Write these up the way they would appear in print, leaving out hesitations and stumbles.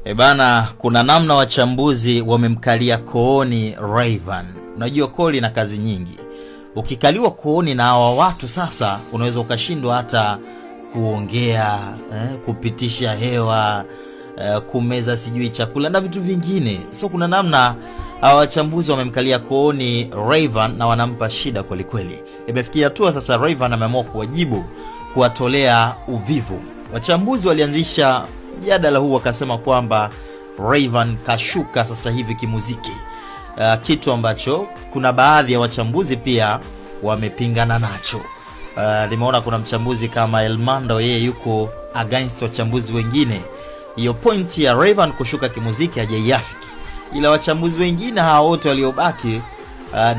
E bana, kuna namna wachambuzi wamemkalia kooni Rayvanny. Unajua koo lina kazi nyingi. Ukikaliwa kooni na hawa watu sasa, unaweza ukashindwa hata kuongea, kupitisha hewa, kumeza sijui chakula na vitu vingine. So kuna namna hawa wachambuzi wamemkalia kooni Rayvanny na wanampa shida kwelikweli. Imefikia hatua sasa Rayvanny ameamua kuwajibu, kuwatolea uvivu. Wachambuzi walianzisha mjadala huu wakasema kwamba Rayvanny kashuka sasa hivi kimuziki, kitu ambacho kuna baadhi ya wachambuzi pia wamepingana nacho. Nimeona kuna mchambuzi kama Elmando, yeye yuko against wachambuzi wengine. Hiyo point ya Rayvanny kushuka kimuziki hajaiafiki, ila wachambuzi wengine hawa wote waliobaki,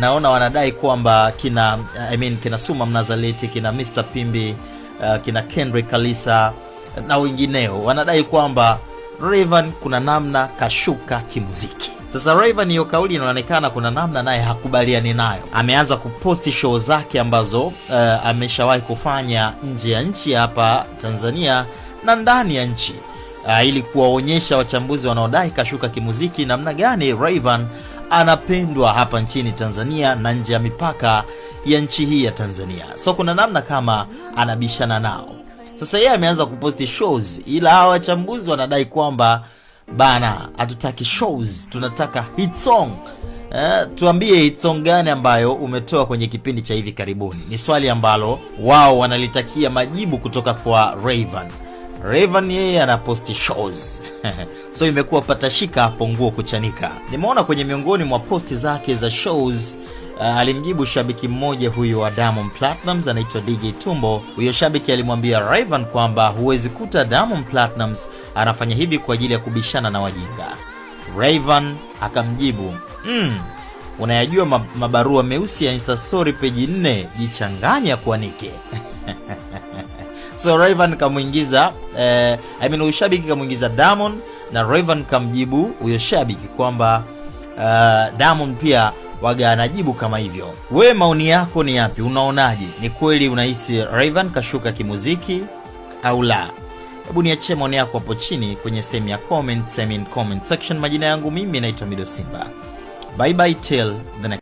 naona wanadai kwamba kina, I mean, kina Suma Mnazaleti, kina Mr Pimbi, kina Kendrick Kalisa na wengineo wanadai kwamba Rayvanny kuna namna kashuka kimuziki. Sasa Rayvanny, hiyo kauli inaonekana kuna namna naye hakubaliani nayo. Ameanza kuposti show zake ambazo ameshawahi kufanya nje ya nchi hapa Tanzania na ndani ya nchi, ili kuwaonyesha wachambuzi wanaodai kashuka kimuziki namna gani Rayvanny anapendwa hapa nchini Tanzania na nje ya mipaka ya nchi hii ya Tanzania. So kuna namna kama anabishana nao. Sasa yeye ameanza kuposti shows, ila hawa wachambuzi wanadai kwamba bana, hatutaki shows, tunataka hit song. Tuambie hit song gani ambayo umetoa kwenye kipindi cha hivi karibuni? Ni swali ambalo wao wanalitakia majibu kutoka kwa Rayvanny. Rayvanny yeye anaposti shows so imekuwa patashika hapo, nguo kuchanika. Nimeona kwenye miongoni mwa posti zake za shows, alimjibu shabiki mmoja huyu wa Diamond Platnumz anaitwa DJ Tumbo. Huyo shabiki alimwambia Rayvanny kwamba huwezi kuta Diamond Platnumz anafanya hivi kwa ajili ya kubishana na wajinga. Rayvanny akamjibu, unayajua mabarua meusi ya Insta story peji 4, jichanganya kuanike. So Rayvanny kamuingiza, I mean, huyu shabiki kamuingiza Diamond na Rayvanny kamjibu huyo shabiki kwamba Diamond pia waga anajibu kama hivyo. Wewe maoni yako ni yapi? Unaonaje? Ni kweli unahisi Rayvanny kashuka kimuziki au la? Hebu niachie maoni yako hapo chini kwenye sehemu ya comment, I mean comment section. Majina yangu mimi naitwa Mido Simba. Bye bye till the next.